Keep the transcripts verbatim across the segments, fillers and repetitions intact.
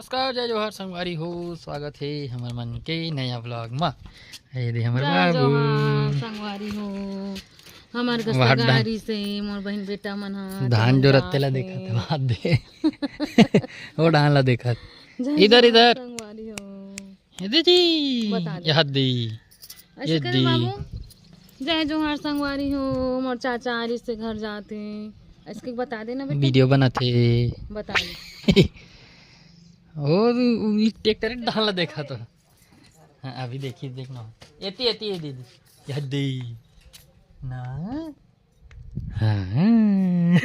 नमस्कार, जय जोहार संगवारी हो, स्वागत हे हमर मन के नया vlog मा। ये दे हमर जय बाबू। जोहार संगवारी हो, हमर घर वाह, संगवारी से मोर बहिन बेटा मन ह धान जो रत्ते ला देखत हे, बात दे। वो धान ला देखत। जय इधर, जोहार इधर। संगवारी हो। ये दे जी। बता दे। ये दे। ऐसे ये करे दी। बाबू, जय जोहार संगवारी हो, मोर चाचा आरिस से घर जाते। ऐसे के बता देना बेटा। वीडियो बनाते। बता दे। ओ, उ, उ, ई ट्रैक्टर धान ला देखा तो। हाँ, अभी देखिए, देखना। एती, एती, ये दीदी। ये दे। ना। हाँ।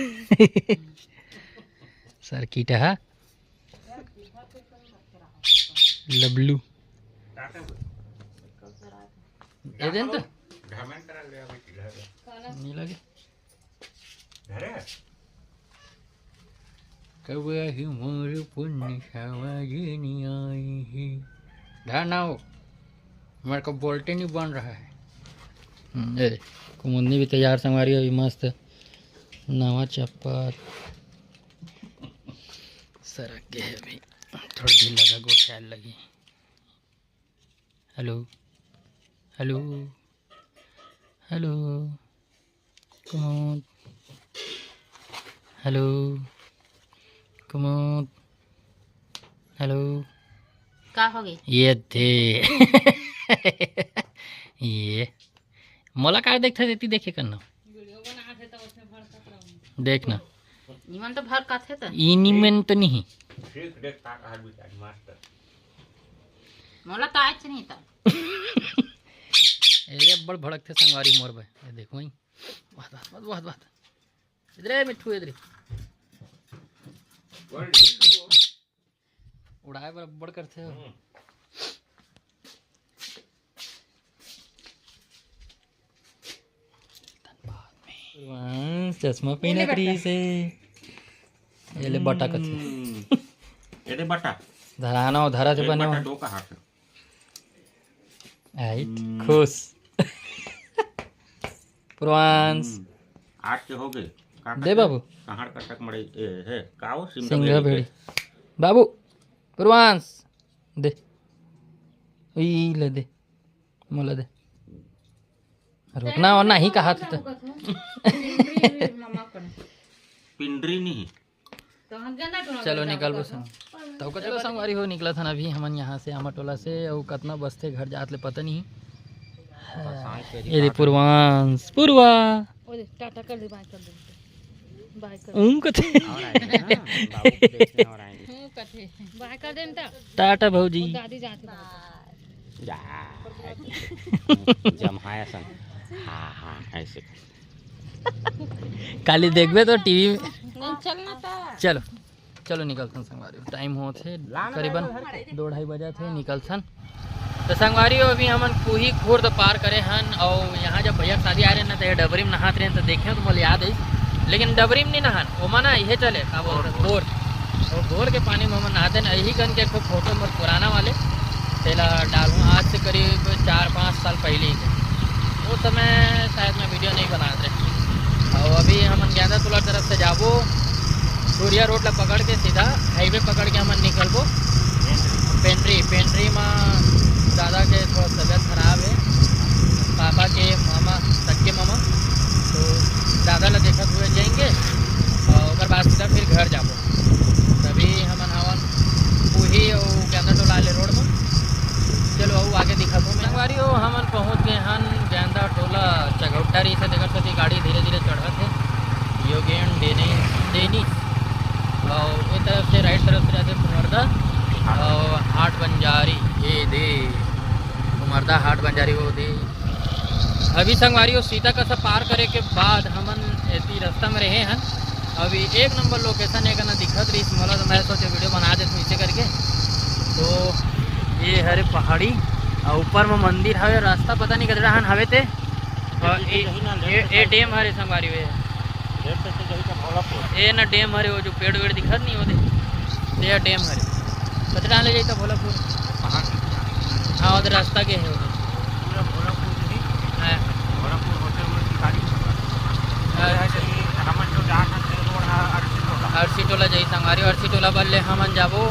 सर्किट है। लबलू। ए देन तो। नहीं लगे। कौआ ही मोर पुन्नी सावा जी नी आई ही। ध्यान ना हो, मेरे को बोलते नहीं बन रहा है। हम्म, ए, कुमुदनी भी तैयार संगवारी, अभी मस्त नवा चप्पल सरक गए, अभी थोड़ा ढीला का गोठियाल लगी। हेलो, हेलो, हेलो, कुमुद, हेलो, कुमुद, हेलो। का हो गई? ये थे। ये मोला का देखता देती देखे करना। देखना। निमन तो भर कथे त। ई निमन तो नहीं। ठीक देख का कहल बिचारी मास्टर। मोला तो आइच नहीं त। ए, ये बड़ भड़कथे संगवारी मोर बे। ये देखो ही। वाह, वाह, वाह, वाह, वाह। इधर है मिट्ठू, इधर। उड़ाए बराबर करथे हो। हम्म। वाह, चश्मा पहना करी से। ये ले बटा कथे। हम्म। ये दे बटा। धराना हो, धरा थे एक बने बटा हो। दो का हाथ। आई, हम्म। खुश। पूर्वांश। हम्म। आज के हो गए। का दे कहते? बाबू। कहाड़ कटक मड़ई, ए, है, का हो? सिंगा सिंगा भेड़ी भेड़ी। के। बाबू, पूर्वांश, दे। ई ले दे। मोला दे। रुकना और नहीं कहा था तो। पिंडरी नहीं। चलो निकल बो संग। तो चलो संगवारी हो, निकला था ना अभी हमन यहाँ से, आमा टोला से, और कतना बजथे घर जात ले पता नहीं। ये दे पूर्वांश, पूर्वा। ओ दे, टाटा कर दे, बाय कर दे। बाय कर। ऊं कथे। और आएंगे ना, बाबू को देखने और आएंगे। हूं कथे। बाय कर दे ना। टाटा भौजी। दादी जात हे। जा। जमहाया संग। हाँ, हाँ, ऐसे। काली देखबे तो टीवी में। चल ना ता। चलो, चलो निकलथन संगवारी, टाइम होत हे करीबन दो ढाई बजत हे, निकलथन। तो संगवारी हो, अभी हमन पूही खुर्द पार करे हन, और यहाँ जब भैया के शादी आए रहे ना, तो ये डबरी में नहात रहे, तो देखे तो मोला याद है, लेकिन डबरी में नहीं नहान, ओमा ना इहे चले, का बोलते, बोर। बोर। और बोर के पानी में हमन नहाते ना, यही कन के एक ठो फोटो मोर पुराना वाले, तेला डालूँ, आज से करीब चार पाँच साल पहले ही के। वो समय शायद मैं वीडियो नहीं बनात रहे। और अभी हमन गेंदा टोला तरफ से जाबो, सूर्या रोड ला पकड़ के सीधा हाईवे पकड़ के हमन निकलबो पेंड्री। पेंड्री में दादा के थोड़ा तबीयत खराब है, पापा के मामा, सक्के मामा, तो दादा ला देखत हुए जाएंगे और ओकर बाद सीधा फिर घर जाबो। तभी हमन हवन पूही अउ गेंदा टोला वाले रोड में। चलो, अउ आगे दिखाबो मैं। संगवारी हो, हमन पहुंच गए हन गेंदा टोला चघौटा री से। देखत हती गाड़ी धीरे धीरे चढ़त हे, योगेन डेनी, डेनी। और ये तरफ से, राइट तरफ से जाते कुमरदा और हाट बंजारी। ये दे कुमरदा हाट बंजारी, वो दे। अभी संगवारी हो, सीता कसा पार करे के बाद हमन एती रास्ता में रहे हन। अभी एक नंबर लोकेशन एक ना दिखत रही मोला, तो मैं सोचे वीडियो बना देत हूँ इसे करके। तो ये हरे पहाड़ी और ऊपर में मंदिर हवे, रास्ता पता नहीं कतरा हन हवे ते। और ये, ये, ये डैम हरे संगवारी हुए। लेफ्ट से जाई तो भोलापुर। ए ना डैम हरे, वो जो पेड़ वेड़ दिखत नहीं होते, ते डैम हरे। कतरा ले जाई तो भोलापुर? पहाड़ से जाई। हाँ, उधर रास्ता के है उधर। पूरा भोलापुर नहीं। हाँ। भोलापुर होते हुए शिकारी को पकड़। हाँ। ऐसे ही हमन जो जात हन, ते रोड है अरसी टोला। अरसी टोला जाई संगवारी, अरसी टोला बल्ले हमन जाबो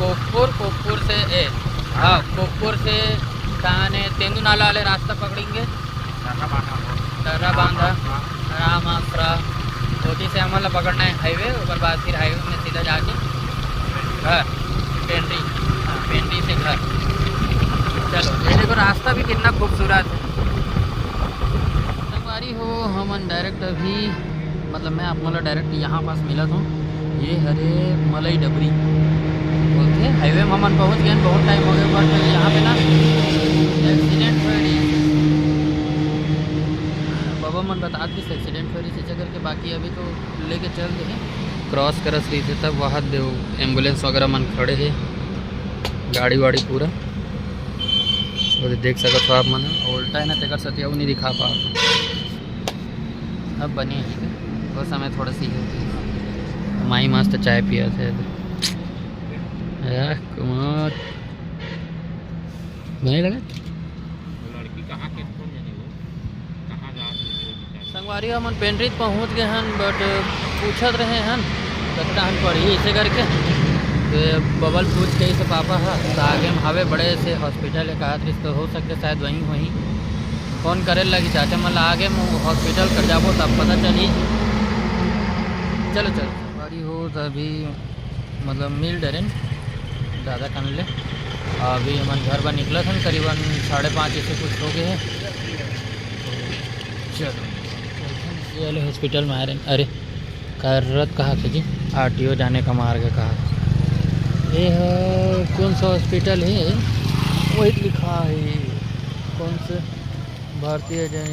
कोकपुर, कोकपुर से, ए, हाँ, कोकपुर से थाने तेंदू नाला वाले रास्ता पकड़ेंगे। दर्रा बांधा, राम आसरा, ओती से हमन ला पकड़ना है हाईवे, ओकर बाद फिर हाईवे में सीधा जाके घर, पेंड्री, हाँ, पेंड्री से घर। चलो, ये देखो, रास्ता भी कितना खूबसूरत है। संगवारी हो, हमन डायरेक्ट अभी, मतलब, मैं आप मन ला डायरेक्ट यहाँ पास मिलत हूँ। ये हरे मलई डबरी बोलथे, हाईवे में हमन पहुँच गए हैं, बहुत टाइम हो गया, बट यहाँ पे ना एक्सीडेंट हो रही, बाबा मन बता दिस एक्सीडेंट हो रही से करके, बाकी अभी तो लेके चल दे। क्रॉस करत रही थे तब वहाँ दे एम्बुलेंस वगैरह मन खड़े है, गाड़ी वाड़ी पूरा। वो देख सकत हो आप मन, उल्टा है ना, तेकर सेती अउ नहीं दिखा पावत। अब बने है, वो समय थोड़ा सी है। माई मस्त चाय पिया थे। आह, कुमार। बने लगा? लड़की कहाँ के, कौन जाने वो? कहाँ जा रही है, वो बेचारी? संगवारी, हमन पेंड्री पहुँच गए हन, बट पूछत रहे हन, कतका हन पड़ही, ऐसे करके। तो ये बबल पूछ के, इसे पापा हा, तो आगे में हवे बड़े से हॉस्पिटल है, कहा तो हो सकते शायद वहीं, वहीं फोन करे लगी चाचा मन ला, आगे में हॉस्पिटल कर जाबो, तब पता चली। चलो, चलो, संगवारी हो, तो अभी, मतलब, मिल डरेन दादा कन ले। अभी हमन घर बर निकलत हन, करीबन साढ़े पाँच ऐसे कुछ हो गए हैं। चलो, ये वाले हॉस्पिटल में आ रहे हैं। अरे, करत कहा थे जी, आरटीओ जाने का मार्ग कहा। ये ह, कौन सा हॉस्पिटल है, वही लिखा है, कौन से, भारतीय जन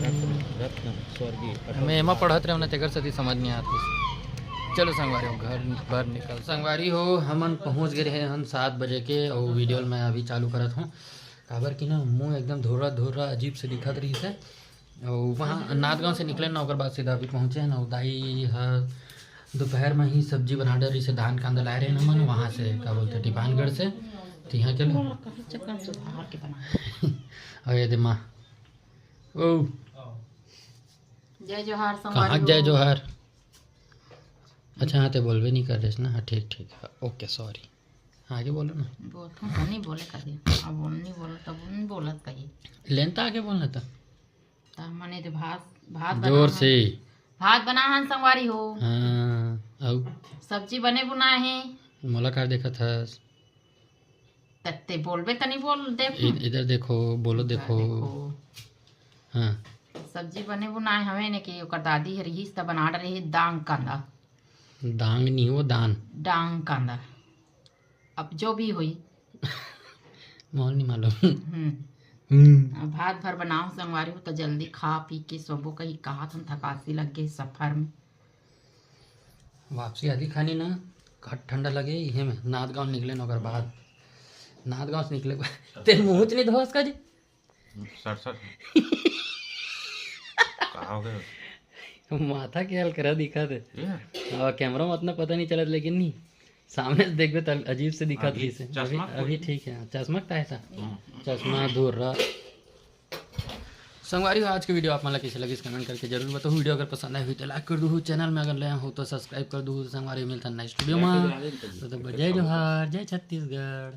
रत्न, रत्न, स्वर्गीय अटल मैं एमा बिहारी। पढ़त रहे ना, तेकर सेती समझ नहीं आती। चलो संगवारी हो, घर बर निकल। संगवारी हो, हमन पहुँच गए रहे हन सात बजे के, और वीडियो मैं अभी चालू करत हूँ, काबर कि ना मुँह एकदम धोरा धोरा अजीब से दिखत रही से। और वहाँ नांदगांव से निकले ना, ओकर बाद सीधा अभी पहुँचे हैं ना, दाई ह दोपहर में ही सब्जी बना डर रही से, धान कांदा लाए रहे ना मन, वहाँ से, का बोलते, टिपानगढ़ से, तो यहाँ के लो। बोला, कहाँ से कौन सुधार के बना? और ये दे माँ, ओ, जय जोहार, कहाँ संगवारी जय हो। जोहार? अच्छा, हाँ, ते बोलबे नहीं कर रहे ना। हाँ, ठीक, ठीक, हाँ, ओके, सॉरी। हाँ, आगे बोलो ना। बोलथों तो नहीं बोले कभी। अब वो नहीं बोलो, तब नहीं बोलत कही। लेन तो आगे बोलना था। तो मने तो भात, भात जोर बना से। हन। भात बना हन, संगवारी हो। हाँ, अउ? सब्जी बने बुनाए हे। मोला का देखत हस? तत्ते बोलबे त नहीं बोल दे। इ-, इधर देखो, बोलो, इधर देखो। देखो। हाँ। सब्जी बने बुनाए हवे ने कि ओकर दादी ह रिहिस त बना डरे हे दांग कांदा। दांग नहीं, वो दान। डांग कांदा। अब जो भी होई। मोर नहीं मालूम। हम्म। हम्म। अब भात भर बनाओ संगवारी हो, त जल्दी खा पी के सोबो कही, कहा थन थकासी लग गई सफर में। वापसी आदि खानी ना, का ठंडा लगे, इहे में नांदगांव निकले न ओकर बाद। नांदगांव से निकले, तेरे मुंह च नहीं धोस का जी? Sir, sir. का हो गया? माथा के हल करा दिखा दे। ये? और कैमरा में उतना पता नहीं चलत, लेकिन नहीं, सामने से देखबे त अजीब से दिखत अभी रही से। अभी, चश्मा अभी खोल। ठीक है, चश्मा का है था? हम्म। चश्मा धुर्रा। संगवारी हो, आज के वीडियो आप मन ला कैसे लगिस, कमेंट करके जरूर बताओ। वीडियो अगर पसंद आए हुई तो लाइक कर दू, चैनल में अगर नया हो तो सब्सक्राइब कर दू। संगवारी, मिलता नेक्स्ट वीडियो में। तो, तो जय जोहार, जय छत्तीसगढ़।